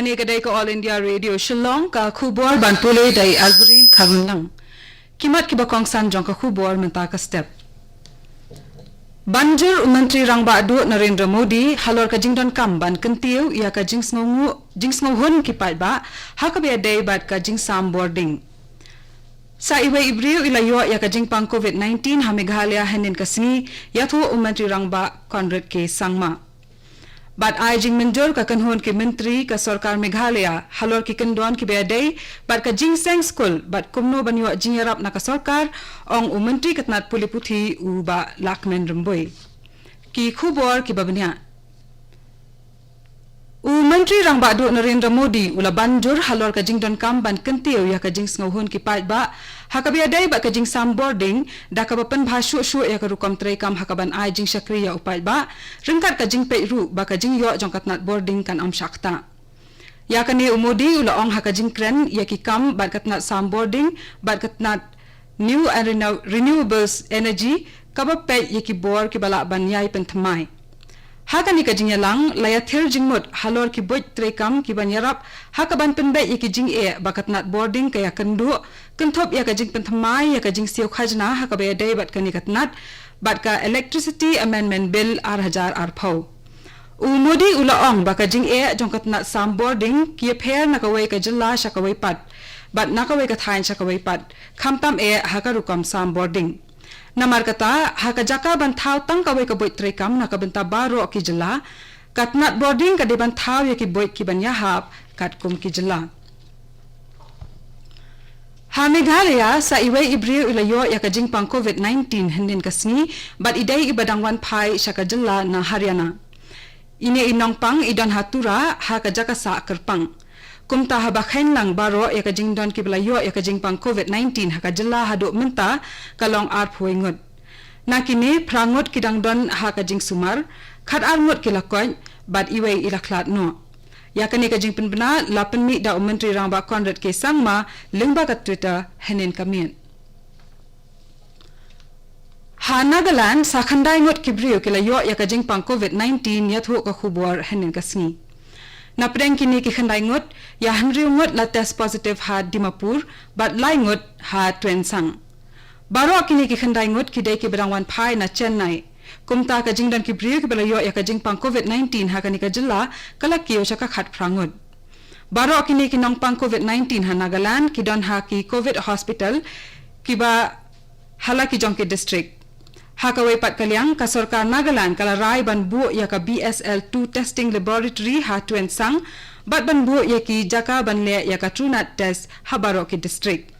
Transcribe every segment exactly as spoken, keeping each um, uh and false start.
Kane ka dei ka All India Radio Shillong, ka khubor ban pule da i Alberine Kharmlang. Ki mat kiba kongsan jong ka khubor mynta ka step. Ban jur u Myntri Rangbah Duh Narendra Modi halor ka jingdonkam ban kyntiew ïa ka jingsngew-, jingsngewhun ki paidbah ha kaba ïadei bad ka jingsam bording. Sa iwei i briew i la ïoh ïa ka jingpang COVID nineteen ha Meghalaya hynnin ka sngi, ïathuh u Myntri Rangbah Conrad K Sangma. Bad ai jingmynjur ka kynhun ki myntri ka sorkar Meghalaya halor ki kyndon kiba ïadei bad ka jingseng skul bad kumno ban ïoh jingïarap na ka sorkar, ong u Myntri ka tnat pule puthi u Bah Lahkmen Rymbui. Ki khubor kiba bniah. U Myntri Rangbah Duh Narendra Modi u la ban jur halor ka jingdonkam ban kyntiew ïa ka jingsngewhun ki paidbah ha kaba ïadei bad ka jingsam bording, da kaba pynbha shuh shuh ïa ka rukom treikam ha kaban ai jingshakri ïa u paidbah, ryngkat ka jingpeit ruh ba ka jingïoh jong ka tnat bording kan ym shah ktah. Ïa kane u Modi u la ong ha ka jingkren ïa ki kam bad ka tnat sam bording bad ka tnat New and Renew-, Renewables Energy, kaba peit ïa ki bor kiba lah ban ïai pynthymmai. Ha kane ka jingïalang, la ïathir jingmut halor ki buit treikam kiban ïarap ha kaban pynbeit ïa ki jingeh ba ka tnat bording ka ïakynduh, kynthup ïa ka jingpynthymmai ïa ka jingsiew khajna ha kaba ïadei bad kane ka tnat, bad ka Electricity Amendment Bill ar hajar arphew. U Modi u la ong ba ka jingeh jong ka tnat sam bording ki ïapher na kawei ka jylla sha kawei pat, bad na kawei ka thaiñ sha kawei pat, khamtam eh ha ka rukom sam bording. Namar kata, ha ka jaka ban thaw tang kawei ka buit treikam na ka bynta baroh ki jylla, ka tnat bording ka dei ban thaw ïa ki buit kiban ïahap katkum ki jylla. Ha Meghalaya, sa iwei i briew i la ïoh ïa ka jingpang COVID nineteen hynnin ka sngi, bad i dei iba dang wan phai sha ka jylla na Haryana. Ine i nongpang i don ha Tura ha ka jaka sah kyrpang. Kumta haba kheiñ lang baroh ïa ka jingdon kiba la ïoh ïa ka jingpang COVID nineteen ha ka jylla haduh mynta ka long arphew wei ngut. Na kine phra ngut ki dang don ha ka jingsumar, khatar ngut ki la koit, bad iwei i la khlad noh. Ïa kane ka jingpynbna la pynmih da u Myntri Rangbah Conrad K Sangma lyngba ka Twitter hynnin ka miet. Ha Nagaland, sa khyndai ngut ki briew ki la ïoh ïa ka jingpang COVID nineteen, ïathuh ka khubor hynnin ka sngi. Napdeng kine ki khyndai ngut, ïa hynriew ngut la test positive ha Dimapur, bad lai ngut ha Tuensang. Baroh kine ki khyndai ngut ki dei kiba dang wan phai na Chennai. Kumta ka jingdon ki briew kiba la ïoh ïa ka jingpang COVID nineteen ha kane ka jylla ka la kiew sha ka khatphra ngut. Baroh kine ki nongpang COVID nineteen ha Nagaland ki don ha ki COVID hospital kiba ha la ki jong ki district. Ha kawei pat ka liang, ka sorkar Nagaland ka la rai ban buh ïa ka B S L two testing laboratory ha Tuensang, bad ban buh ïa ki jaka ban leh ïa ka TruNat test ha baroh ki district.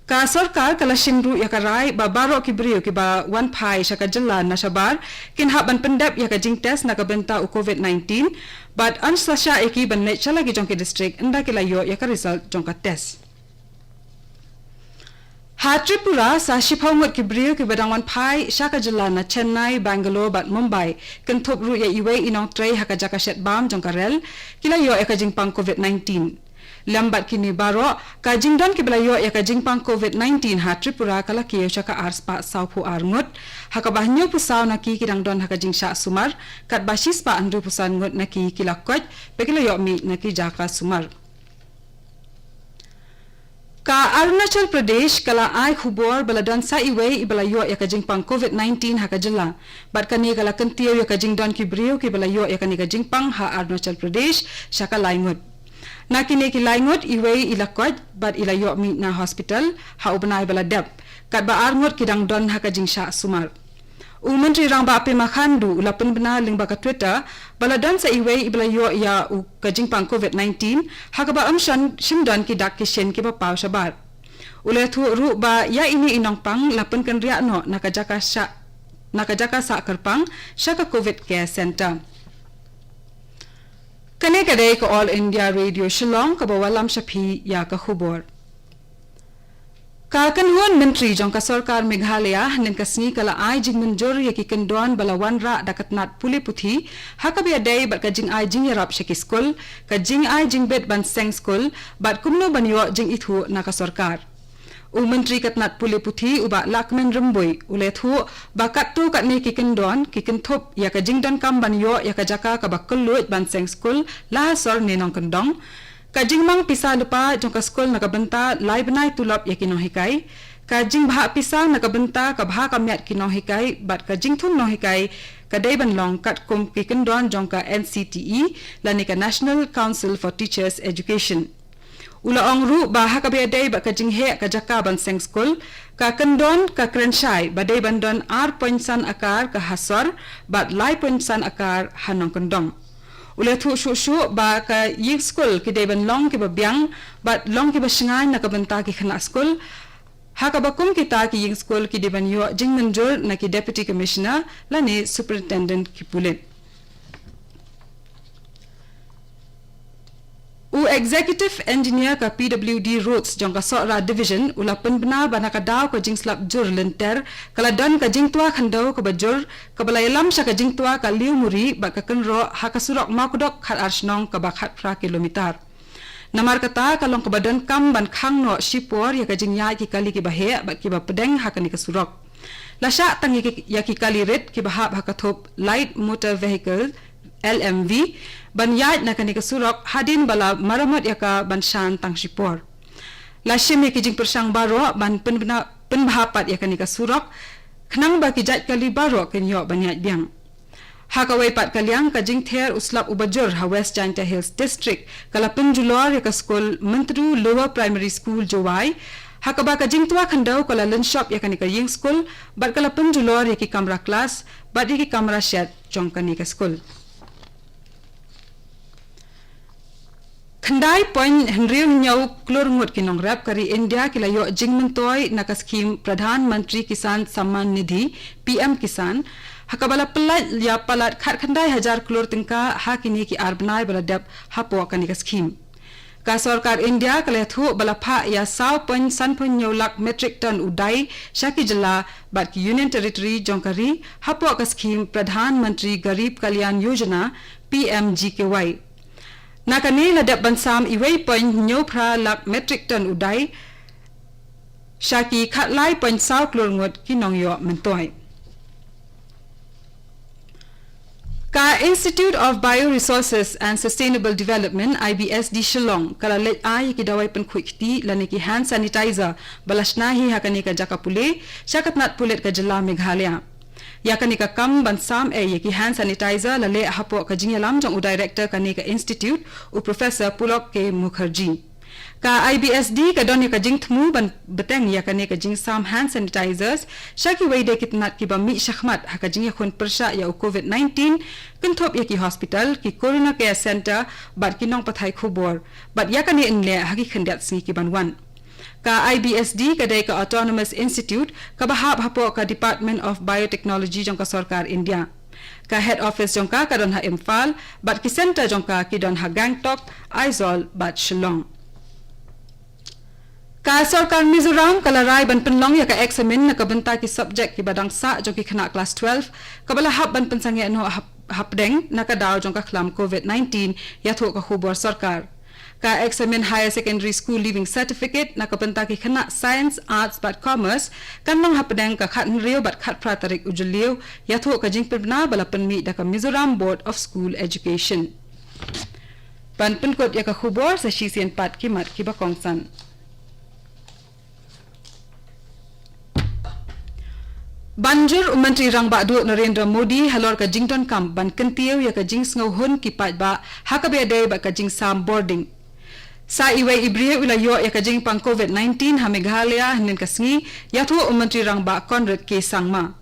Ka sorkar ka la shim ruh ïa ka rai ba baroh ki briew kiba wan phai sha ka jylla na shabar kin hap ban pyndep ïa ka jingtest na ka bynta u COVID nineteen, bad yn sa shah ïa ki ban leit sha la ki jong ki district ynda ki la ïoh ïa ka result jong ka test. Ha Tripura, sa shiphew ngut ki briew kiba dang wan phai sha ka jylla na Chennai, Bangalore bad Mumbai, kynthup ruh ïa iwei i nongtrei ha ka jaka shet bam jong ka rel, ki la ïoh ïa ka jingpang COVID nineteen. Lem bad kine baroh, ka jingdon kiba la ïoh ïa ka jingpang COVID nineteen ha Tripura ka la kiew sha ka arspah sawphew ar ngut, ha kaba hynñiewphew saw na ki ki dang don ha ka jingshah sumar, katba shispah hynriewphew san ngut na ki ki la koit, ba ki la ïoh mih na ki jaka sumar. Ka Arunachal Pradesh ka la ai khubor ba la don sa iwei iba la ïoh ïa ka jingpang COVID nineteen ha ka jylla. Bad kane ka la kyntiew ïa ka jingdon ki briew kiba la ïoh ïa kane ka jingpang ha Arunachal Pradesh sha ka lai ngut. Na kine ki lai ngut, iwei i la koit bad i la ïoh mih na hospital ha u bnai ba la dep. Katba ar ngut ki dang don ha ka jingshah sumar. U Myntri Rangbah Pema Khandu u la pynbna lyngba ka Twitter ba la don sa iwei iba la ïoh ïa u ka jingpang COVID nineteen, ha kaba ym shym don ki dak ki shin kiba paw shabar. U la ïathuh ruh ba ïa ine i nongpang la pynkynriah noh na ka jaka sha, na ka jaka sah kyrpang sha ka COVID Care Center. Kane ka dei ka All India Radio Shillong kaba wallam sha phi ïa ka khubor. Ka kynhun myntri jong ka sorkar Meghalaya hynnin ka sngi ka la ai jingmynjur ïa ki kyndon ba la wanrah da ka tnat pule puthi, ha kaba ïadei bad ka jingai jingïarap sha ki skul, ka jingai jingbit ban seng skul, bad kumno ban ïoh jingithuh na ka sorkar. U Myntri ka tnat pule puthi u Bah Lahkmen Rymbui u la ïathuh ba katto katne ki kyndon ki kynthup ïa ka jingdonkam ban ïoh ïa ka jaka kaba kylluid ban seng skul la ha sor ne nongkyndong, ka jingmang pisa lypa jong ka skul na ka bynta lai bnai tulop ïa ki nonghikai, ka jingbhah pisa na ka bynta ka bha ka miat ki nonghikai bad ka jingthung nonghikai ka dei ban long katkum ki kyndon jong ka N C T E lane ka National Council for Teachers Education. U la ong ruh ba ha kaba ïadei bad ka jingheh ka jaka ban seng skul, ka kyndon ka kren shai ba dei ban don ar point san akar ka ha sor bad lai point san akar ha nongkyndong. U la ïathuh shuh shuh ba ka ïing skul ki dei ban long kiba biang bad long kiba shngaiñ na ka bynta ki khynnah skul, ha kaba kum kita ki ïing skul ki dei ban ïoh jingmynjur na ki Deputy Commissioner lane Superintendent ki pulit. U Executive Engineer ka P W D Roads jong ka Sohra Division u la pynbna ba na ka daw ka jingslap jur lynter ka la don ka jingtwa khyndew kaba jur kaba la ïalam sha ka jingtwa ka Liumuri bad ka kynroh ha ka surok Mawkdok Khatar Shnong kaba khatphra kilometer. Namar kata ka long kaba donkam ban khang noh shipor ïa ka jingïaid ki kali kiba heh bad kiba pdeng ha kane ka surok. La shah tang ïa ki, ïa ki kali rit kiba hap ha ka thup Light Motor Vehicle, L M V, ban ïaid na kane ka surok hadien ba la maramot ïa ka ban shan tang shipor. La shim ïa ki jingpyrshang baroh ban pynbna, pynbha pat ïa kane ka surok khnang ba ki jait kali baroh kin ïoh ban ïaid biang. Ha kawei pat ka liang, ka jingther u slap uba jur ha West Jaintia Hills District ka la pynjulor ïa ka skul Myntdu Lower Primary School Jowai, ha kaba ka jingtwa khyndew ka la lynshop ïa kane ka ïing skul bad ka la pynjulor ïa ki kamra klas bad ïa ki kamra shet jong kane ka skul. Khyndai point hynriew hynñiew klur ngut ki nongrep ka ri India ki la ïoh jingmyntoi na ka skhim Pradhan Mantri Kisan Samman Nidhi, P M Kisan, ha kaba la pyllait ïa palat khatkhyndai hajar klur tyngka ha kine ki ar bnai ba la dep hapoh kane ka skhim. Ka sorkar India ka la ïathuh ba la phah ïa saw point san phew hynñiew lak metric ton u dai sha ki jylla bad ki Union Territory jong ka ri hapoh ka skhim Pradhan Mantri Garib Kalyan Yojana, P M G K Y. Na kane la dep ban sam iwei point hynñiew phra lak metric ton u dai sha ki khatlai point saw klur ngut ki nongïoh myntoi. Ka Institute of Bioresources and Sustainable Development, I B S D Shillong, ka la leit ai ïa ki dawai pynkhuid kti lane ki hand sanitizer ba la shna hi ha kane ka jaka pule sha ka tnat pulit ka jylla Meghalaya. Ïa kane ka kam ban sam ei ïa ki hand sanitizer la leh hapoh ka jingïalam jong u director kane ka institute, u Professor Pulok K Mukherjee. Ka I B S D ka don ïa ka jingthmu ban bteng ïa kane ka jingsam hand sanitizers sha kiwei de ki tnat kiba mih shakhmat ha ka jingïakhun pyrshah ïa u covid nineteen, kynthup ïa ki hospital, ki Corona Care Centre bad ki nongpathai khubor, bad ïa kane yn leh ha ki khyndiat sngi ki ban wan. Ka I B S D ka dei ka Autonomous Institute kaba hap hapoh ka Department of Biotechnology jong ka sorkar India. Ka head office jong ka ka don ha Imphal bad ki centre jong ka ki don ha Gangtok, Aizawl bad Shillong. Ka sorkar Mizoram ka la rai ban pynlong ïa ka eksamin na ka bynta ki subject kiba dang sah jong ki khynnah klas twelve kaba la hap ban pynsangeh noh hap-, hapdeng na ka daw jong ka khlam covid nineteen, ïathuh ka khubor sorkar. Ka eksamin Higher Secondary School Leaving Certificate na ka bynta ki khynnah Science, Arts bad Commerce kan long hapdeng ka khathynriew bad khatphra tarik u Jylliew, ïathuh ka jingpynbna ba la pynmih da ka Mizoram Board of School Education. Ban pynkut ïa ka khubor sa shisien pat ki mat kiba kongsan. Ban jur u Myntri Rangbah Duh Narendra Modi halor ka jingdonkam ban kyntiew ïa ka jingsngewhun ki paidbah ha kaba ïadei bad ka jingsam bording. Sa iwei i briew i la ïoh ïa ka jingpang covid nineteen ha Meghalaya hynnin ka sngi, ïathuh u Myntri Rangbah Conrad K Sangma.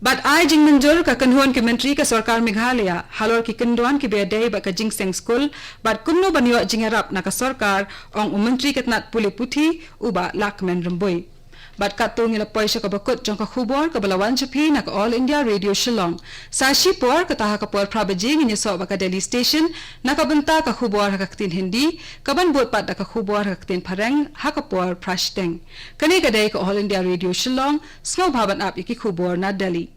Bad ai jingmynjur ka kynhun ki myntri ka sorkar Meghalaya halor ki kyndon kiba ïadei bad ka jingseng skul bad kumno ban ïoh jingïarap na ka sorkar, ong u Myntri ka tnat pule puthi u Bah Lahkmen Rymbui. Bad katto ngi la poi sha kaba kut jong ka khubor kaba la wan sha phi na ka All India Radio Shillong. Sa shipor, kata ha ka por phra baje ngin ïasoh bad ka Delhi Station na ka bynta ka khubor ha ka ktien Hindi, kaban bud pat da ka khubor ha ka ktien Phareng ha ka por phra shiteng. Kane ka dei ka All India Radio Shillong, sngewbha ban ap ïa ki khubor na Delhi.